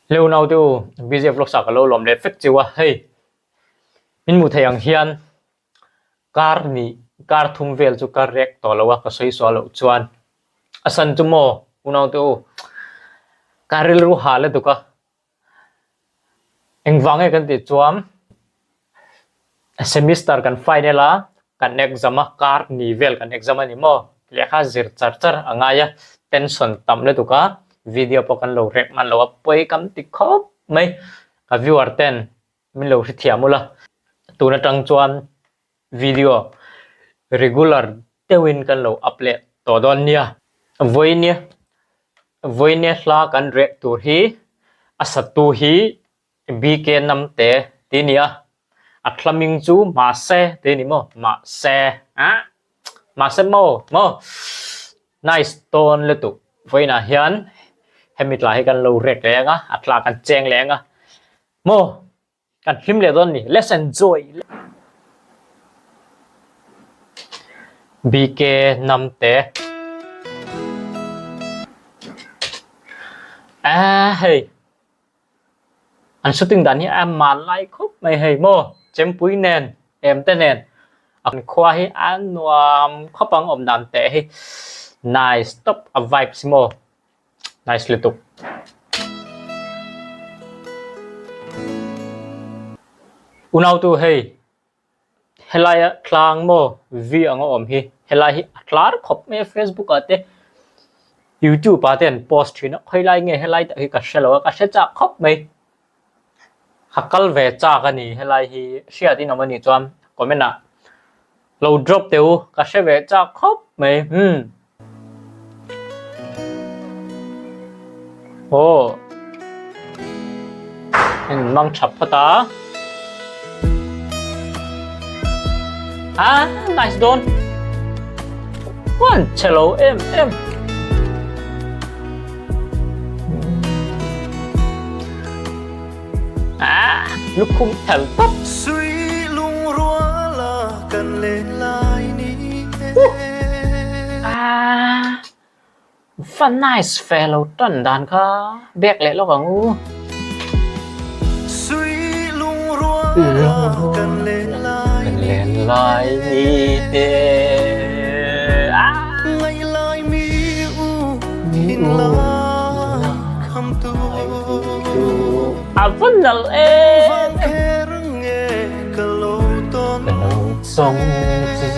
Leu naute u, BJ Vlogs ah ka lo lawm leh fek cheu a, hei min hmuh theih ang hian kar nih kar thum vel chu ka rek tawh lo a, ka sawi sual loh chuan a san chu maw u naute u ka rilru ha la duk a, Engvang nge kan tih chuan semester kan final a, kan exam a, kar ni vel kan exam a ni maw? Lehkha zir char char a ngai a, tension tam lutuk a, video pawh kan lo rek hman lo a, pawi kam ti khawp mai. Ka viewer ten min lo hrethiam ula, tun atang chuan video regular deuhin kan lo up leh tawh dawn nia. Vawinia vawinia hla kan reh tur hi a satu hi BK Namte tih a ni a, a hla hming chu Mahse tih a ni maw? Mahse ah Mahse maw maw nice tawn lutuk vawiinah hian hemi tla hi kan lo rek leh ang a, a tla kan cheng leh ang a maw. Kan hlim leh dawn ni. Let's enjoy. BK Namte. A hei. An shooting dan hi a man lai khawp mai hei maw. Chempui nen, em te nen. An khua hi a nuam khawp ang awm dan teh hi. Nice top a vibes maw. Nice lutuk. Unautu hei helaia tlang maw V ang a awm hi helai hi a tlar khawp mai a Facebook ah te YouTube ah te an post thin a khawilai nge helai tak hi ka hre lo a ka hre chak khawp mai ka kal ve chak a ni helai hi hriat in awm a nih chuan comment ah Lo drop teh u, ka hre ve chak khawp mai. Umm. Aw. En mang thap phawt a. Ah, nice dawn. Huan che lo em em. Ah, lukhum thel tawp. Sui lungruala kan len lai ni e. Ah, va nice fe lo tan dan kha bek leh lawk ang u. Sui lungruala kan len lai Kan ni len lai ni te. Ah. Ngai lai mi u thin lai kham tu. A va nalh em em. Ka lo tawng che.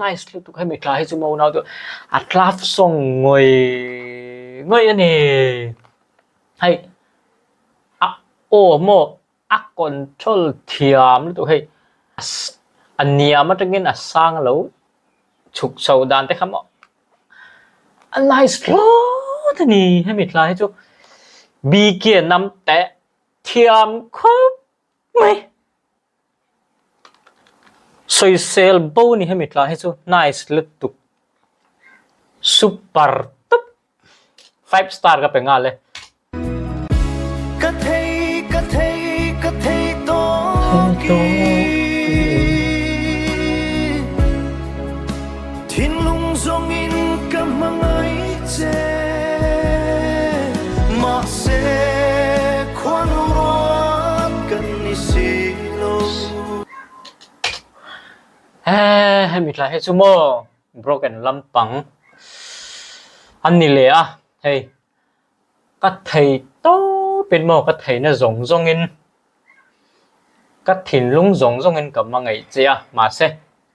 Nice lutuk hemi tla hi chu maw unau chu a love song ngawih ngawih a ni. Hei a aw maw A control thiam lutuk hei a niam atangin a sang lo chhuk chho dan te kha maw a nice hlawt a ni hemi thlai hi chu BK nam teh thiam khawp mai sawisel bo a ni hemi thlai hi chu nice lutuk super tawp five star ka pe nghal e. Ka thei ka thei ka thei tawk i Thinlung zawngin ka hmangaih che Mahse khuanu ruat kan ni si lo. Hemi tlai hi chu maw broken lampang an ni leh a hei. Ka thei tawpin maw ka theihna zawng zawngin ka thinlung zawng zawngin ka hmangaih che a, mahse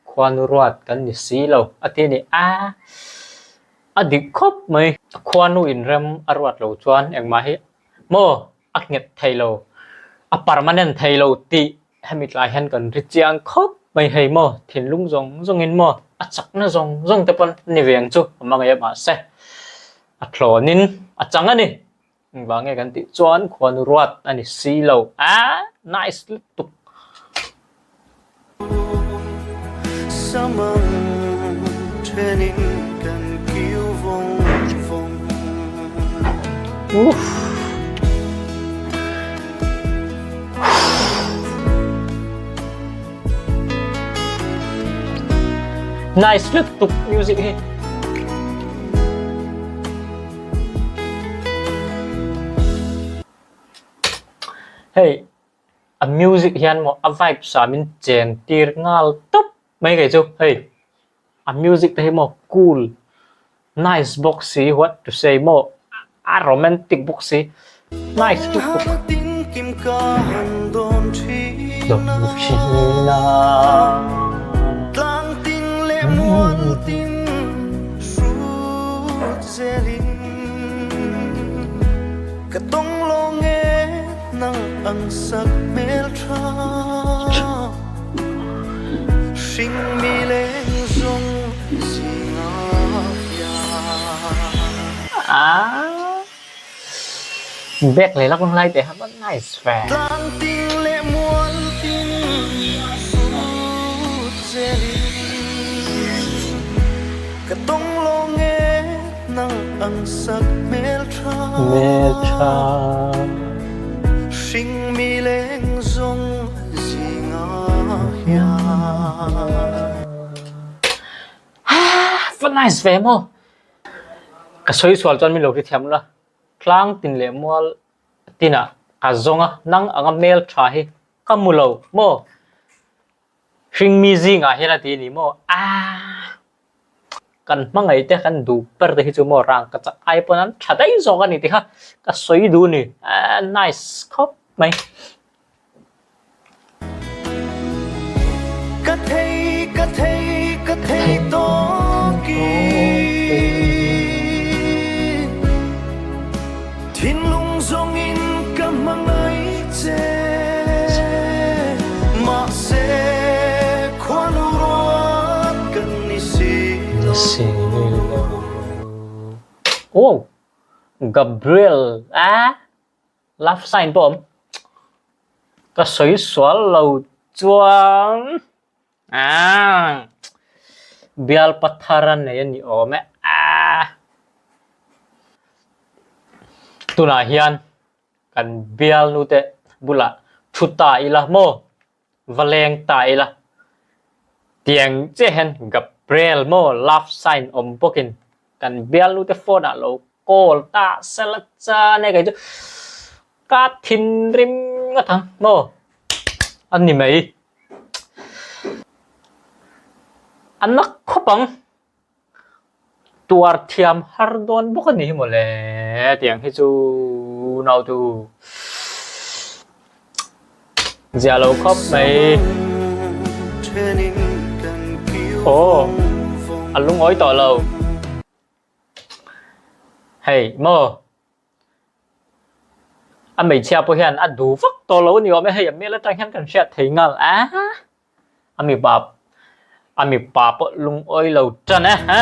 khuanu ruat kan ni si lo a ti a ni. A a dik khawp mai. Khuanu inrem a ruat lo chuan engmah hi maw a nghet thei lo, a permanent thei lo tih hemi tlai hian kan ri chiang khawp mai hei maw thinlung zawng zawngin maw a chakna zawng zawng te pawn a ni ve ang chu a hmangaih a mahse A thlawnin a chang a ni. Engvang nge kan tih chuan khuanu ruat a ni si lo. A nice lutuk. Samang thenin kan kiu vawng vawng. Uff. Nice lutuk music hi. Hei a music hian maw a vibes ah min chen tir nghal tawp mai kei chu hei a music te hi maw cool nice bawk si what to say maw a romantic bawk si nice lutuk. Bag leh lak lai te kha nice ve. Hmeltha. Va nice ve maw. Ka sawi sual chuan min lo hrethiam la. Tlang tin leh mual tinah ka zawng a, nang anga hmeltha hi ka hmu lo maw. Hringmi zingah hian a ti a ni maw? Aaa! Kan hmangaih te, kan duh ber te hi chu maw rang ka chak ai pawn an tha daih zawk a ni tih kha ka sawi duh a ni. Aaa nice khawp mai. Ka thei, ka thei, ka thei tawkin Thinlung zawngin ka hmangaih che Mahse khuanu ruat kan ni si lo. Oh! Gabriel a love sign pawh a awm. Ka sawi sual lo chuan Aaa bial pathar a nei a ni awm e aaa tunah hian kan bial nu te bulah thu ta ila maw va leng ta ila tiang chiah hian Gabriel maw love sign awm bawkin kan bial nu te phone ah lo call ta sela chan e kei chu ka thinrim ngawt ang maw a ni mai. A nak khawp ang. Tuar thiam har dawn bawk a ni hi mawle tiang hi chu nautu zia lo khawp mai. Aw a lungawi tawh lo. Hei maw. A hmeichhia pawh hian a duh vak tawh lo a ni awm e, hei a hmel atang hian kan hriat thei nghal a, a mipa a mipa pawh lungawi lo tan e ha.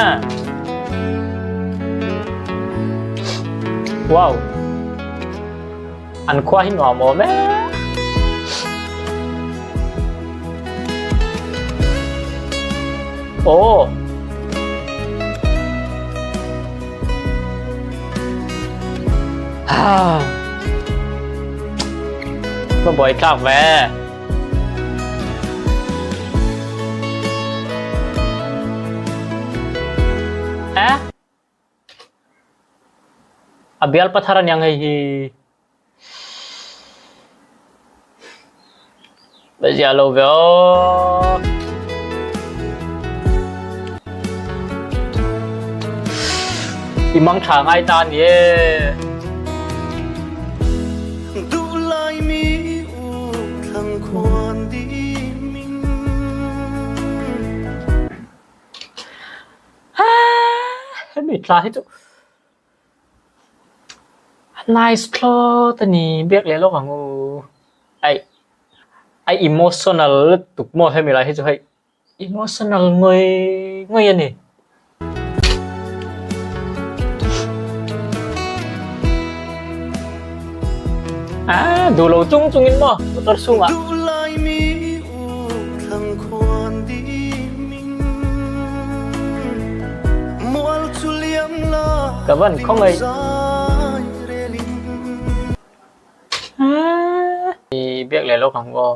Wow! An khua hi nuam awm e. Aw! Va buai tlak ve. Eh? A bial pathar aniang hei hi. Ba zia lo ve aw. I mang tha ngai ta ni e. Duhlai mi u thlang khuan di min. Hemi tla hi chu A nice thlawt a ni biak leh lawk ang u. Aih a emotional lutuk maw hemi lai hi chu hei emotional ngawi ngawi a ni. Ah duh lo chung chung in maw motor chhungah. Ka van khawngaih. I biak leh lawk ang aw.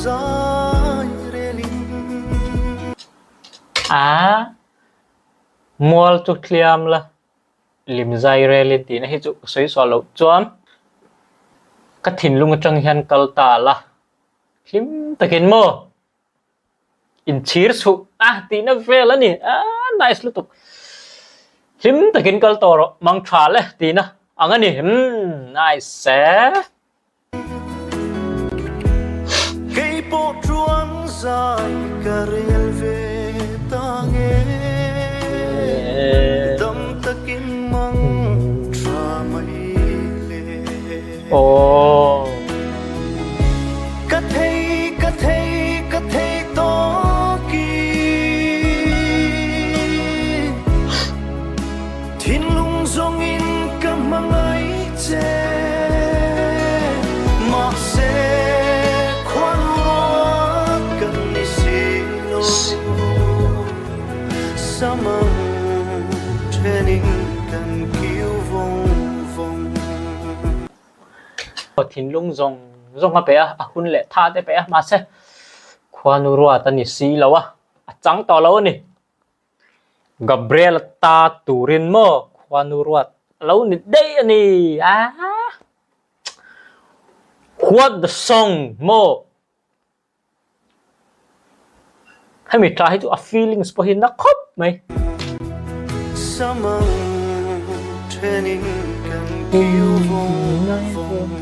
zai relin. A mual chu hliam la lim zai relin tihna hi chu ka sawi sual loh chuan ka thinlung atang hian kal ta la hlim takin maw inchhir chhuh a tihna vel a ni a nice lutuk hlim takin kal tawh rawh mang tha le tihna ang a ni umm nice e. Kei pawh chuan zai ka rel ve ta nge dam takin mang tha mai le. Aww. Ka thei ka thei ka thei tawkin Thinlung zawngin ka hmangaih che Mahse khuan ruat kan ni si lo Samang thenin kan kiu vawng vawng. Thinlung zawng zawng a pe a, a hun leh tha te pe a, mahse khuanu ruat a ni si lo a, a chang tawh lo a ni. Gabriel ta turin maw khuanu ruat a lo ni daih a ni aah What the song maw hemi tla hi chu a feelings pawh hi na khawp mai. Samang thenin kan kiu vawng vawng.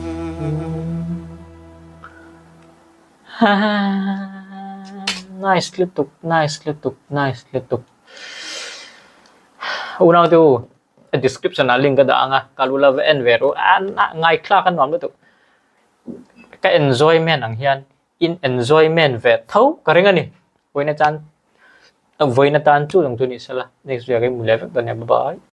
Nice lutuk nice lutuk nice lutuk unau te u a description ah link ka dah ang a ka lu la va en ve ru a ngaithlak a nuam lutuk ka enjoyment ang hian in enjoyment ve tho ka ring a ni vawiin atan vawiin atan chu ang chu ni sela next video ah ka inhmu leh vek dawn nia bye bye.